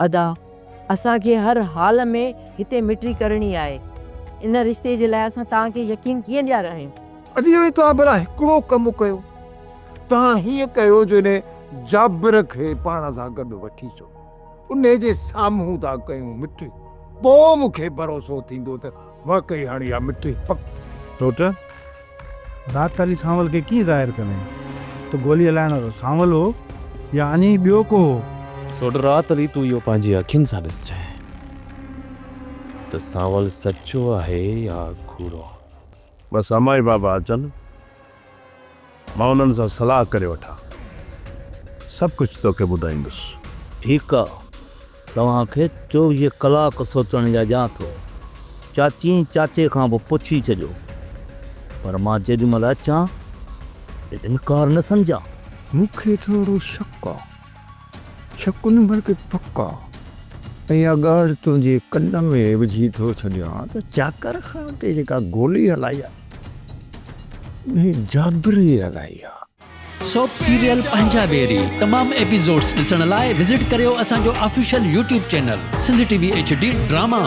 ادا اسان کي هر حال ۾ هتي مٽي ڪرڻي آهي. ان رشتي جي لاء اسان توهان کي يقين ڪيئن ڏيارايون؟ ادي هاڻي توهان ڀلا هڪڙو ڪم ڪيو. توهان هيئن ڪيو جو انهي جابر کي پاڻ سان گڏ وٺي اچو. انهي جي سامهون ٿا ڪيون مٺي. پوء مون کي ڀروسو ٿيندو ته واقعي هاڻي اها مٺي پڪ. سوٽ، رات علي سانول کي ڪيئن ظاهر ڪندين ته گولي هلائڻ وارو سانول هو يا اڃا ئي ٻيو ڪو هو؟ سوٽ، رات علي تون اهو پنهنجي اکين سان ڏسجانء ته سانول سچو آهي يا ڪوڙو. بس امائي بابا اچن، مان انهن سان صلاح ڪري وٺان، سڀ ڪجهه توکي ٻڌائيندس. ٺيڪ آ، توهان کي 24 ڪلاڪ سوچڻ جا ڏيان ٿو. چاچي ۽ چاچي کان به پڇي ڇڏيو. پر مان جيڏي مهل اچان ته انڪار نه سمجهان. مون کي ٿورو شڪ آ. شڪ نه بلڪه پڪ آ. ۽ اها ڳالهه تنهنجي ڪن ۾ وجهي ٿو ڇڏيان ته چاڪر خان تي جيڪا گولي هلائي آ، انهيء جابر ئي هلائي آ. سوپ سيريل پنهنجا ويري تمام ايپيسوڊس ڏسڻ لاء وزٽ ڪريو اسان جو official YouTube channel Sindh T V H D drama.